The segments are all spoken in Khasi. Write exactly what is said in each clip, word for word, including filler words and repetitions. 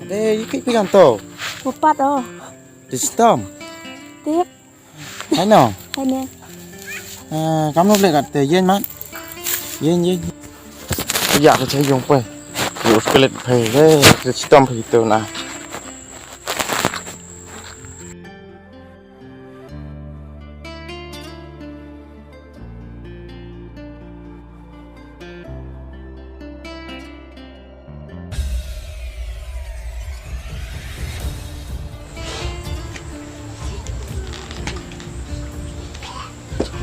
Eh, ïa ki phi kan to. Upat oh. Ti stom. Tip. Hai no. Hai ne. Eh, kam no ble kat te yen mat. Yen yen. Ïa ka chai jong poi. Ïa u skelet poi. Eh, ti stom poi tu na.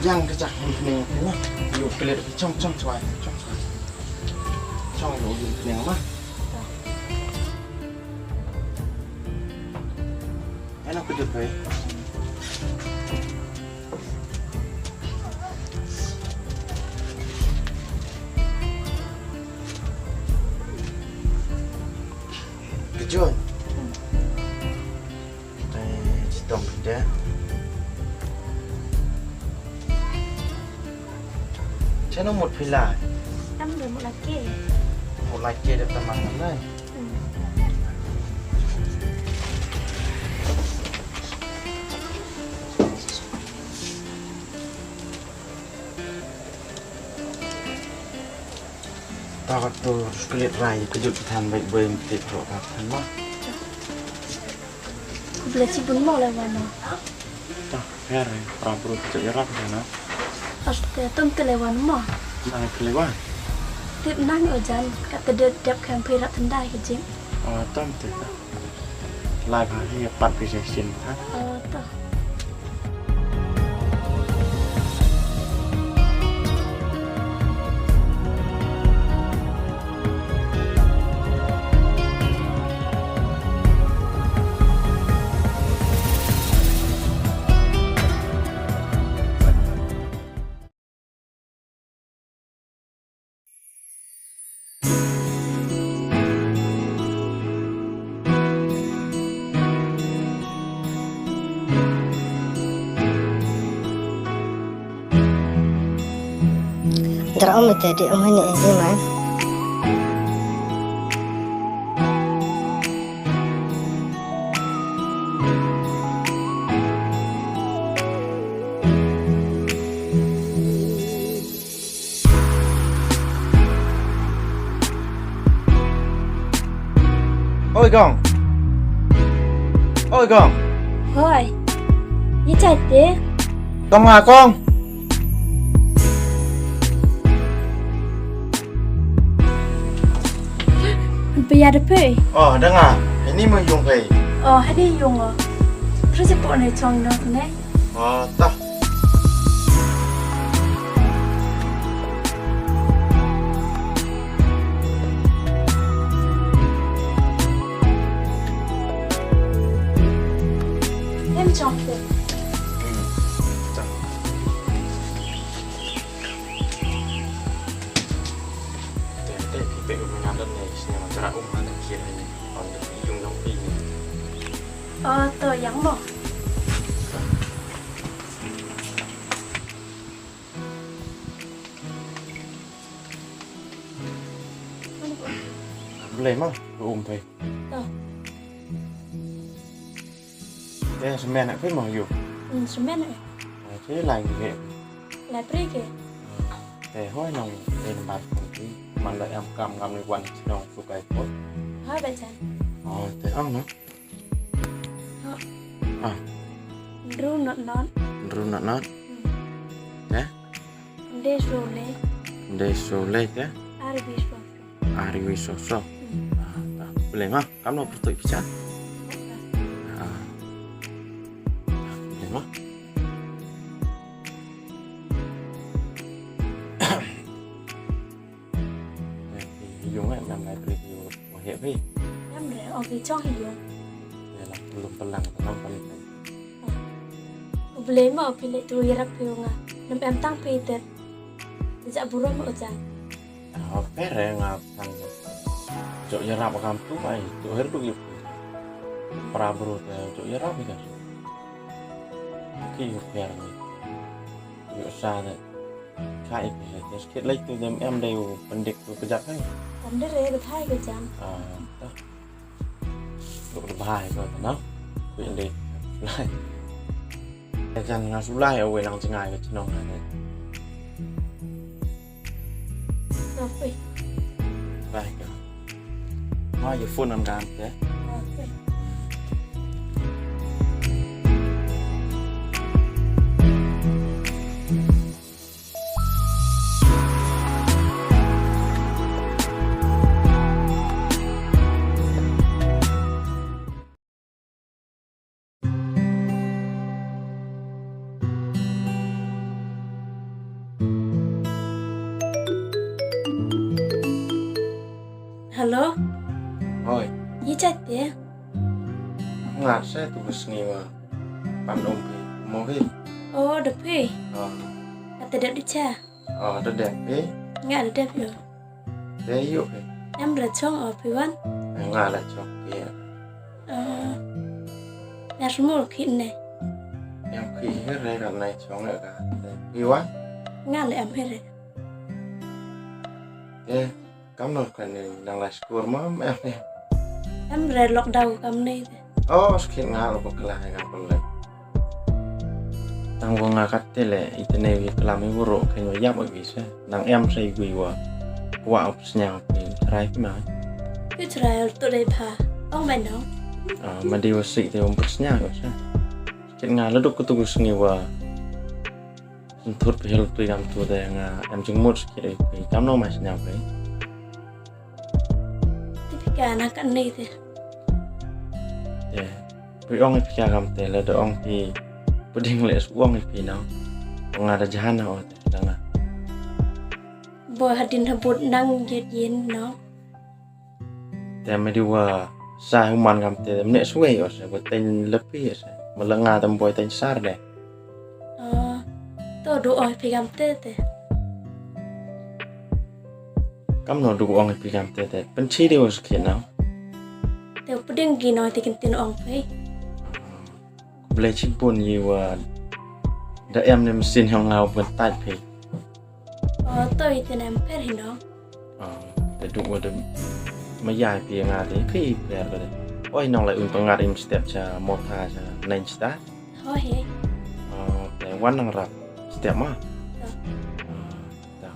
Yang ka jak ni ni ni. Ïa u klet chong chong chwai, chong chwai. Chong ïa u klet ma. Ano ka jut phi? Ka jut. Te chitom phi te. Chano mut phi lai? Tam de mut lai ke. Mut lai ke de tamang lai. Ta ka tu sklit rai ka jut than bai bai mesti pro ka than ma. Bla chi bun mo le wan. Ta, pher, pra bru chi rap na. Aste, tum te le wan mo. Nang te le wan. Tip nang o jan, ka te dep dep kan phi rap tendai ke jing. Oh, tum te ta. Lai pha hi pat phi se sin ta. Oh, ta. Dra om ite di om hani isi mai. Oi kong. Oi kong. Hoi. Ïa chai te. Kong nga kong. Ba ïa da phi. Oh, da nga. Ini ma yung phi. Oh, ini yung oh. Terus ïa pok ne chong no ne. Oh, ta. Em chong te. Hmm. Ta. Te, te, phi pek u mena don ne, sñiaw jrah um ha ne, kier ha ne. On the yung jong phi ne. Oh, to yang mo. Blei ma, ko um phi. To. Te semen phi ma yu. Hmm, semen eh. Te lai ngi. Lai pri ke. Te hoi nong te nambar phone phi. Man da em kam ngam ni wan chnong sukai phone. Hoi ba jan. Oh, te ong no. Ah. Hynriew not not. Hynriew not not. Hmm. Te? Hynde soo le. Hynde soo le te? Ar wi soo soo. Ar wi soo soo. Hmm. Ah, ta. Blei ma, kam no pyrtuit pisa. Ah. Blei ma. Yung eh, ngam lai klik yung. Waheh phi. Ngam re, o phi chong hi yung. Ïa la, lum pelang, ngam pan. U Blei ma, phi leh tu ïarap phi nga. Nam em tang phi te. Te ja burom o ja. Ah, pere nga kan. Jok ïarap kam tu ai, tu her du ïa phi. Para bro te jok ïarap ïa ka. Ki ïa pher ni. Ïa sa ne. Ka ïa phi te skit lai tu dem em dei u pendik tu kejap hai. Kan dei re bethai ke jam. Ah, ta. Tuk de bha ïa ka na. Ku ïa de. Lai. Ka jan nga su lai awei lang jngai ka chnong nga ne. Oke. Lai ka. Ma ïa phone am kan te. Oke. Hello. Hoi. Ïa jait te? Nga sa tu ka sngi wa pan um phi mo hi. Oh, da phi. Oh. Kata dep di cha. Oh, da dep phi. Nga da dep ïo. Te ïo phi. Em ra chong o phi wan. Nga la chong phi. Oh. Nga smul khi ne. Em khi he re ka nai chong e ka. Phi wan. Nga le em he re. Te. Kam no kan ni nang la skur ma em em. Em re lockdown kam ni te. Oh, skit nga lo bakla nga pun le. Tang wa nga kat te le ite ne wi klam i wuro ken wa yap wi se. Nang em se wi wa. Wa op snya wi rai ki ma. Ki trai tu dei pha. Ong mai no. Ah, ma di wa si te um snya wi se. Skit nga lo duk tu sngi wa. Ntut phi hel phi kam tu de nga em jingmut skit ïa phi kam no ma sñiaw phi. Ti phi ka na ka ni te. Te phi ong ïa phi ka kam te la da ong phi pding le su ong ïa phi no. Ong nga da jahan na o te da nga. Bo hadin habut nang jet yin no. Te me di wa sa human kam te me ne suwei o se wa teng lepi o se. Me lenga tem boy teng sar de. Oh, to du oi phi kam te te. Kam no du ong phi kam te te. Penchi de wa skit no. Te pding gi no te kin tin ong phi. Ble chi pun yi wa da em ne mesin hong ngau pun tait phi. Oh, to ite nem per hi nong. Oh, te duk wa de maya pi nga de ki per ka de. Oi nong lai un pangat im step cha mota cha nine star. Ho he. Oh, te wan nang rap step ma. To. Oh, to.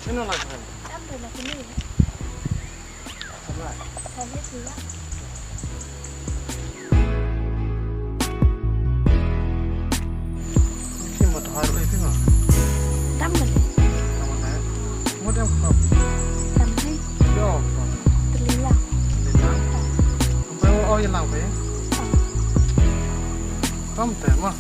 Sino la khan? Tam to la kini. Sabla. Sabla sila. Ki mo to har le tino. Tam to. Tam to. Mo dem ko. Tam to. Yo. Telila. Telila. Ampai o, o yelang pe. Tam to mo.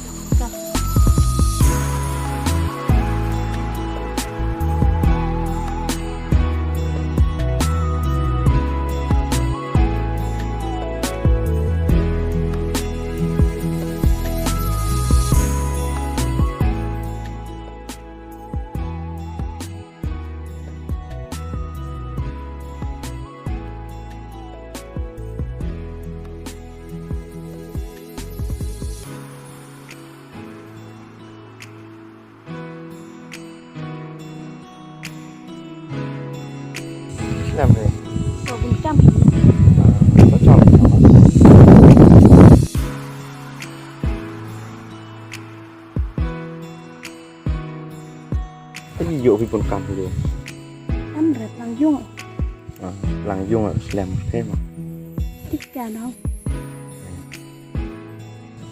Nam re. Ko bun kam. Ko chol. Te ïoh phi bun kam ïoh. Am rep lang yung. Ah, lang yung slem te ma. Tik ka no.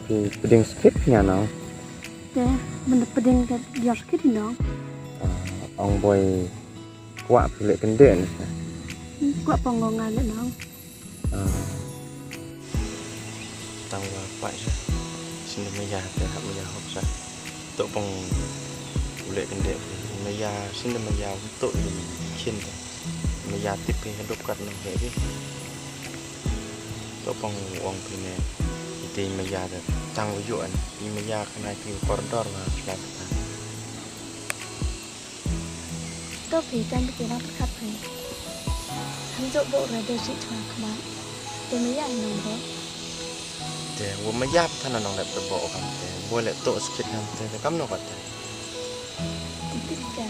Phi pding skit nya no. Te men pding ka ïoh skit no. Ah, ong boi kwah phi leh kende ni. Kwah pong ngong nga leh no. Ah. Tang wa pai sa. Sini maya te hap maya hok sa. Tok pong uleh kende. Maya sini maya tok ni kin te. Maya tip ke hadup kat nang he di. Tok pong wang pine. Ite maya te tang wa yu an. I maya kanai ti koridor wa fiat ta. To phi, tang phi nang pyrkhat phi. Hanjok bok ra de shi chwa khmat. Maya nong bro. Te wa maya pa than nong dep te bo kam te. Bo le to skit kam te, te kam no ka te. Tip ka.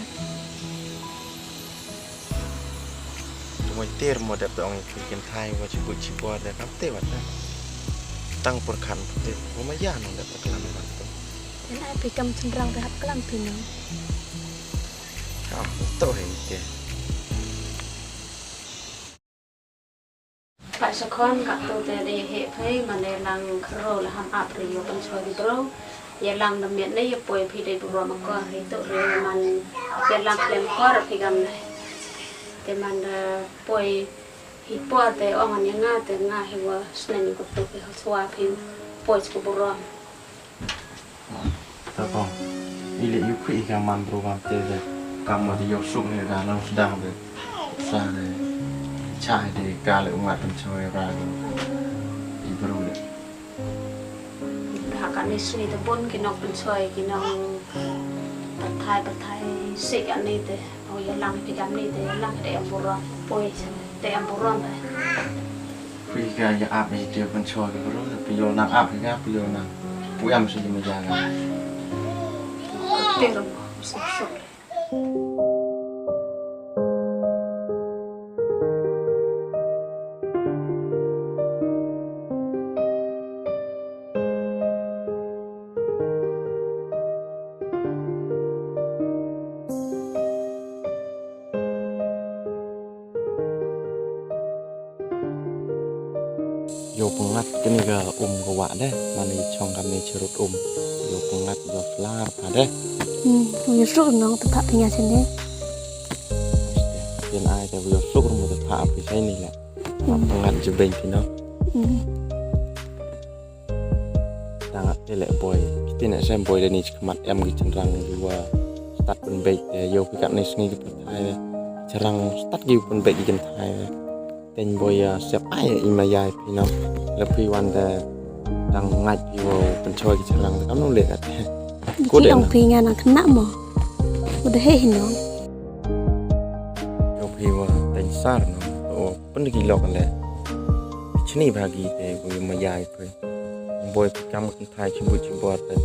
Tu mo ter mo dep te ong ki kin thai wa chi bu chi bo de kam te wa te. Tang por khan te wa maya nong dep te klam wa te. Kan ai pi kam chynrang te hap klam pi nong. Ah, to he te. Pat sa khon ka tu te de he phai man de lang khro la ham ap ri yo pan choi di bro. Ye lang da miet ne ye poi phi de bro ma ko ri tu ri man ye lang klem ko ra phi gam ne. Te man da poi hi por te ong an ye nga te nga hi wa snen ko tu phi ho chwa phi poi ko bro. Ta kong. I le yu kwi ka man bro kam te de. Kam ma de yo suk he ka nang sdang de. Sa de. Cha de ka le u ngat kan choi ra de. I bro de. Ha ka ni sni te bun ki nong kan choi ki nong pathai pathai si ka ni te. O ya lang ki dam ni te ya lang de em buron. Poi te em buron de. Phi ka ya ap ni te pun chwa ki bro, phi yo nang ap ka, phi yo nang. Pu am si ma ja ka. Te ro mo, so so. Yo pyngat kane ka um ka wah de, mane chong kam ne cherut um. Yo pyngat yo flar pa de. Hmm, yo suk nong tu tak tinggal sini. Yen ai te yo suk rumo te pa api sai ni le. Hmm. Pyngat je beng kino. Hmm. Tang te le boy. Kiti ne sem boy de ni chikmat em ki chenrang ki wa. Start pun bek te yo pikat ni sngi ki pun thai de. Cherang start ki pun bek ki ken thai de. Ten boy ya sep ai i ma yai phi no. Le phi wan de dang ngat phi wo pynchoi ki cherang kam no le kat. Ko de ong phi nga nang kena mo. Ko de he hi no. Yo phi wa ten sar no. O pun ki lok le. Chini bagi te ko i ma yai phi. Boy phi kam ken thai chi bu chi bor te.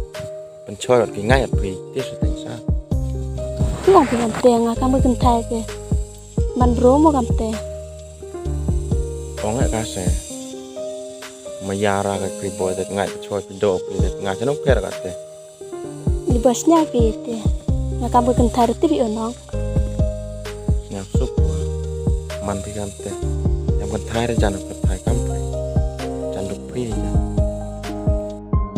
Pynchoi ki ngai phi te su ten sar. Ko ong phi kam te nga kam ken thai ke. Man bro mo kam te. Ong e ka se. Ma ya ra ka kri boy det ngai ka choi pi do pi det ngai chano per ka te. Ni bas nya pi te. Nga kam ka kynthai reti pi onong. Nya sup wa. Man pi kan te. Yang kynthai re jan kynthai kam pi. Jan duk pi jan.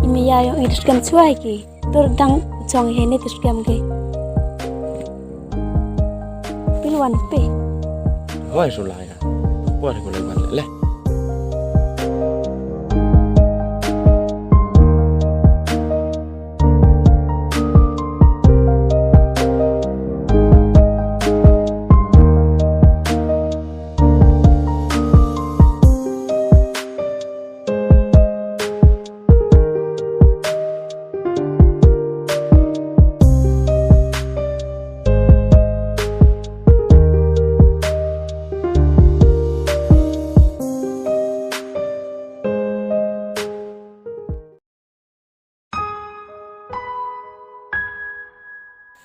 Imi ya yong i tis kam choi ki. Tur dang chong he ne tis kam ki. Pil wan pe. Hoi su lai. Por ko le wan le.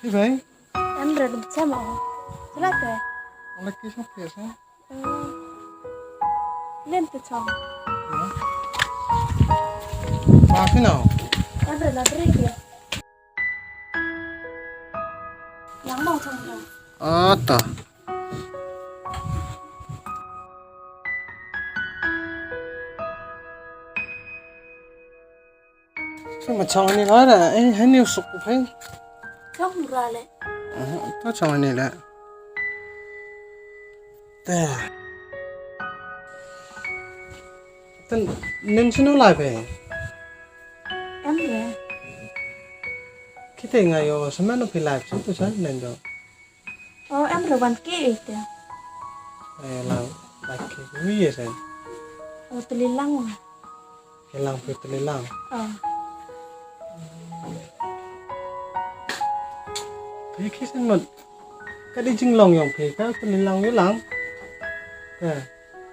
Hey bhai. Em re dum chama ho. Chala te. Ole ki sab ke sa? Len te chong. Ma phi no. Em re la dre ke. Lang mo chong mo. Ata. Sa ma chong ni la ra, eh, hani usuk ku phai. Chong ra le. Ah, to chong ni la. Te. Ten nen sino lai pe. Em re. Kite nga yo sa mano pi lai sa tu sa nen do. O em re wan ke ite. Eh, lang, lang ke wi ye sen. O teli lang wa. Ke lang pe teli lang. O. Pe ke sen mat. Ka di jinglong yong pe ka teli lang ye lang. Ka.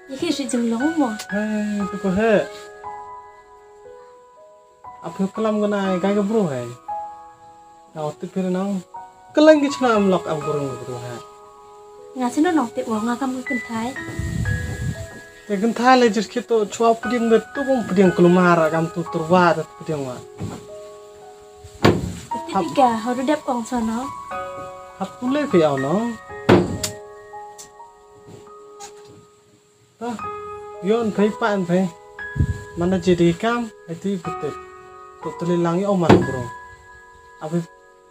Ïa ki shi jinglong mo. Hai, tu ko he. Ap yu kalam gana kai ka bru hai. Nga u tip phi nang. Kalang ki chna am lok am gurung guru ha. Nga sino nong tip wa nga kam kynthai. Te kynthai le jir kito chwa puding de tu bong puding kulumar kam tu turwa de puding wa. Tip ka hau dep ong sono. Hap pule phi au no. Ta, yon phai pan phai. Mana jadi kam, hati betul. Tu teli lang yo man bro. Abi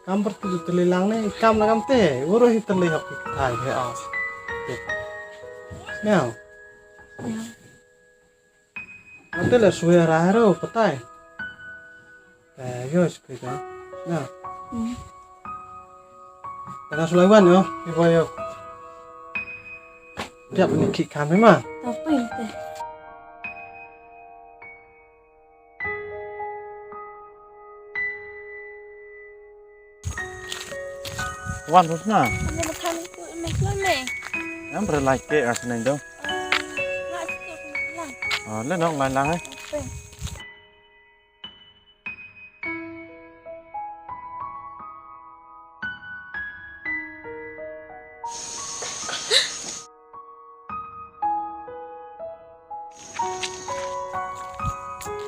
kam bertu teli lang ne, kam na kam te, uro hi teli hok thai he as. Now. Ante le suwe ra ro patai. Eh, yo, speaker. Na. Hmm. Tengah sulaiwan yo, ibu yo. Dia punya kick kami mah. Tapi teh. Wan, Rusna. Ane makan itu, emas lo me. Yang berlai ke, ah, seneng tu. Ah, nggak suka makan. Ah, le nok lai lang eh. Apa?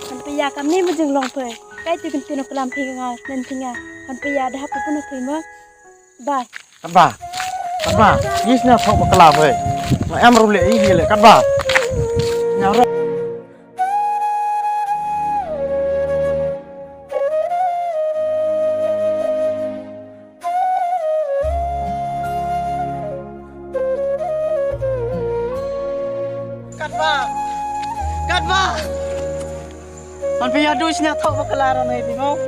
Han pia kam ni ma jinglong phe. Kai tu kan tino kalam phi nga nan phi nga. Han pia da hap pun phi ma. Bye. Katba. Katba. Yis na thok bakla phe. Ma em ru le i le katba. Nya ro. Katba. Katba. Man phi ïa du sñiawthooh bakla ra nei phi mo.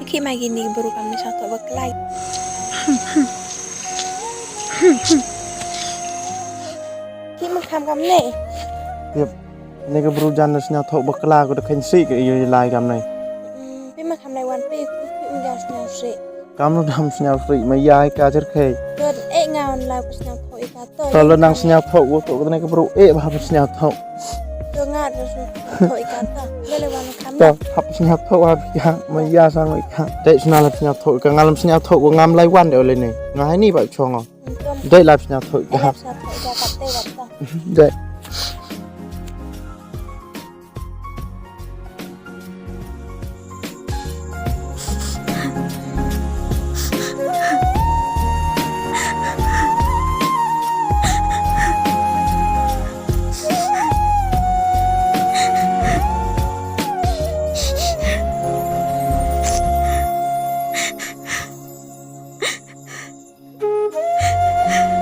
Ki ma kini bru kam ne sñiawthooh bakla. Ki ma kam kam ne. Yep. Ne ka bru jan ne sñiawthooh bakla ko da khein si ka iyo lai kam ne. Hmm, phi ma kam ne wan phi, phi ma jan sñiaw si. Kam no dam sñiaw si ma ya ka jer khei. Don e nga wan lai ko sñiawthooh i ka. To lo nang sñiawthooh ko to ko ne ka bru e ba ha sñiawthooh. To nga to sñiawthooh i ka to. Le le wan kam. To hap sñiawthooh ha ka ma ya sa ma ka. Dei sna la sñiawthooh ka ngalam sñiawthooh ko ngam lai wan de le ne. Nga hai ni ba chong. Dei la sñiawthooh i ka. Dei.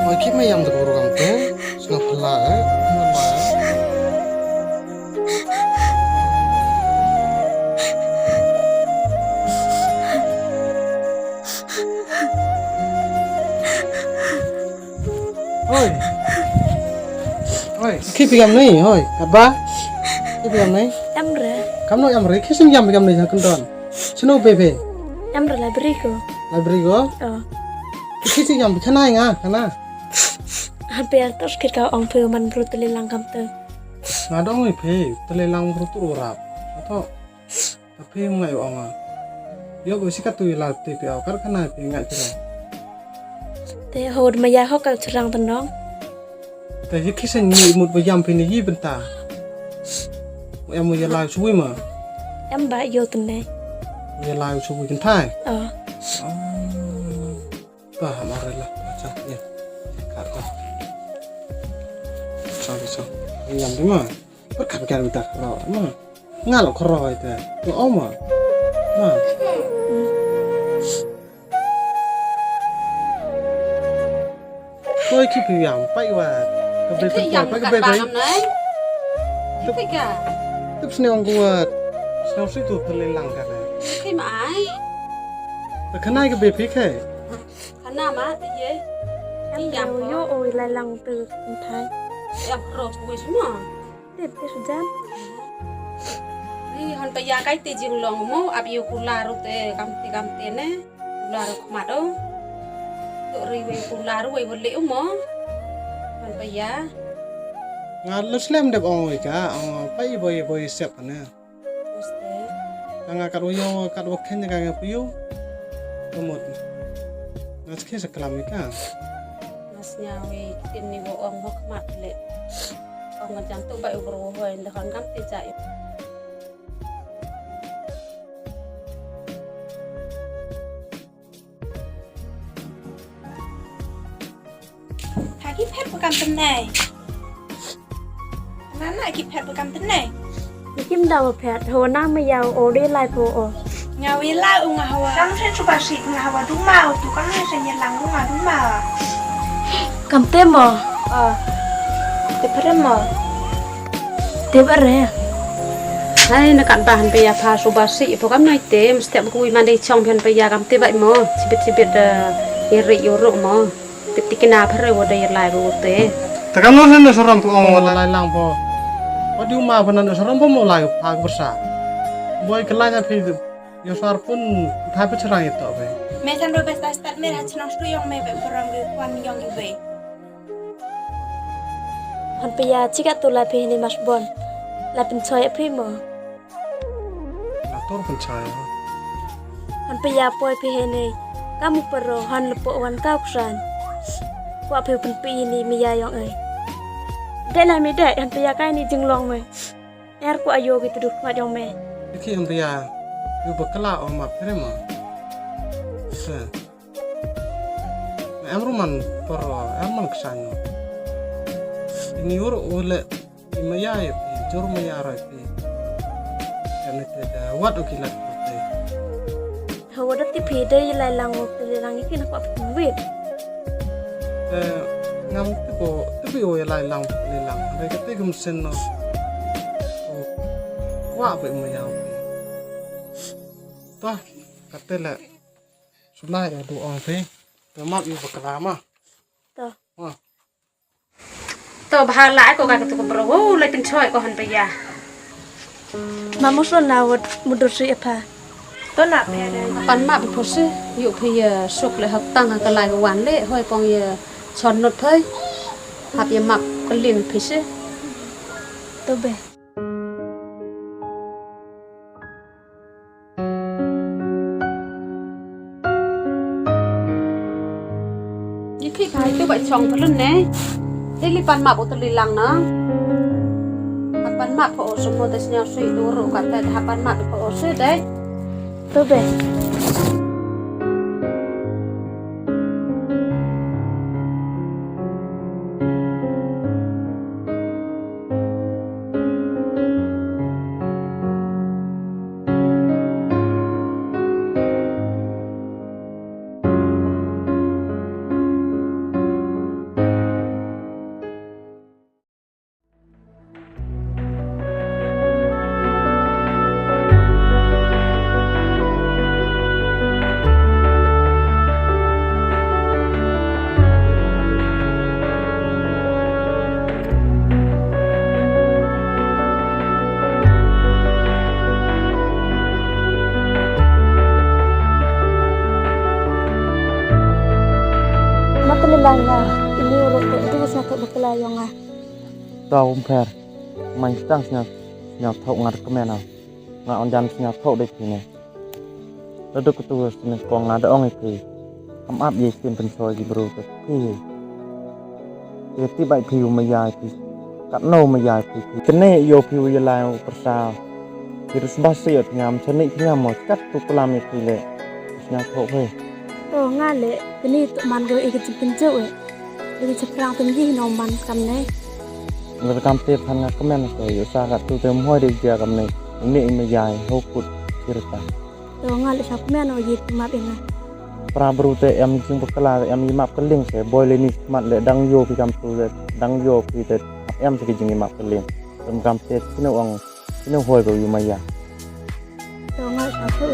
Oi, ki ma yam da ka bru kam te. Sngap pala, eh. Oi. Oi, ki phi yam nei, oi. Katba. Ki phi yam nei. Em re. Kam no em re, ki sim yam phi yam nei ha kyndon. Sino bebe. Em re library ko. Library ko. Oh. Ki si yam khana nga khana. Han pe ar tos kit ka ong phe man bru tele lang kam te. Nga dong i phe tele lang bru tu rap. Ato. Ta phe ngai ong a. Yo ko si ka tu la te phe au kar khana phe ngai phe. Te hod ma ya ho ka churang tenong. Te ye ki sen ni mut ba yam phe ni yi benta. Em mo ya lai sui ma. Em ba yo tene. Ya lai sui benta. Oh. Ba, mare la. Acha, ya. Ka, ka. Sorry, sorry. Yam di ma. Perkat kan kita kro ma. Ngal kro ite. Lo oma. Ma. Koi ki pi yam pai wa. Ka be pi yam pai ka be pai. Pai ka. Tup sini ong kuat. Sini ong situ terlelang kan. Ki mai. Ka nai ka be pi kai. Khana ma te ye. Em yo yo oi lai lang te thai. Em ro chui sma. Te te sujan. Ni han ta ya kai te jinglong mo ap yo kula ru te kam te kam te ne. Kular khmat o. Tok ri wei kular wei wei leh mo. Man paya. Nga lus lem dep ong wei ka, ong pai boi boi sep ne. Muste. Ka nga kat wei ong kat wei khen ka nga puyu. Kemut. Nga skhe sa klam ika. Nga snyawi kin ni wo ong ho khmat le. Ong nga jang tu bai ubro hoi nda hon kam te jai. Ha ki phet ba kam tynai. Na na ki phet ba kam tynai. Ni kim da ba phet, ho na ma yau o de lai po o. Nga wi la u nga hawa. Kam sen suba si nga hawa duma o tu kam sen ye lang u nga duma. Kam te mo. O. Te phet mo. Te ba re. Hai na kan ba han pe ya pha suba si po kam nai te mesti ba kui man de chong phen pe ya kam te ba mo. Sibit sibit ye re yo ro mo. Tip tikna phare wo dei lai wo te. Ta kam no sen da saram pho ong lai lang pho. Wa diu ma pho nan da saram pho mo lai pha ka bersa. Boi kelanya phi yo sar pun thai pecharang ito be. Me san ro bes ta start me ha chnong stu yong me be peram ge kwan yong ge be. Han pe ya chika tu la phi ni mas bon. La pin choi phi mo. Nga tur pynchai. Han pia poi phi hei nei. Kam u paro han lepo wan kau ksan. Kwa phi pynpi ni mi ya yong ei. Dei na mi dei han pia kai ni jinglong me. Er kwa ayo ki tudu khmat yong me. Ki han pia. Yu bakla o ma pere ma. Se. Na em ruman paro em man ksan. Ini ur ule. Maya ya phi, jur maya roi phi. Kane te da wat u kilat phi. Hawa da ti phi da yalai lang u phi lang ikin hapa phi wit. Eh, ngam ti ko, ti phi o yalai lang phi lang. Ada kate gum sen no. Wa phi maya phi. Toh, kate le. Sulai ya du ong phi. Te map yu bakla ma. Toh. Wa. To bha la ko ka tu ko bro. Wo lai pynchoi ko han paya. Ma mo so na wot mudur si apa. To na pere. Pan map pho si yu phi ya suk le hak tang ka lai wan le hoi pong ya son not phai. Hap ya map kelin phi si. To be. Yi phi ka itu ba chong pelun ne. Te li pan map u te li lang na. Pan map pho o sumo te snya sui tu ru ka te ha pan map pho o sui dei. Tu be. Mata lelai nga, ini urut ko itu bas nga tok bakla yong nga. Tau umpher, man kitang snya snya thok ngar kemen a. Nga on jan snya thok dek sini. Laduk ketu sini kong nga da ong iti. Am ap ye kin pensoi ki bru ke. Ki. Ye ti bai phi u maya phi. Kat no maya phi. Kene yo phi u yalai u persa. Ki rus bas siyot ngam chani ki ngam mo kat tu kelam ye phi le. Snya thok he. To nga le kene tu man go i ke jingpynjok e. Dei chaprang tynji no man kamne. Ngar kamte phan nga kmen ko yu sa ka tu te mhoi de jia kamne. Uni ime jai ho kut kirta. To nga le sa kmen o yi map ina. Pra bru te em jing bakla te em yi map keling se boi le ni mat le dang yo pi kam tu le dang yo pi te em se ki jing yi map keling. Tem kamte sino ong sino hoi ko yu maya. To nga sa tu.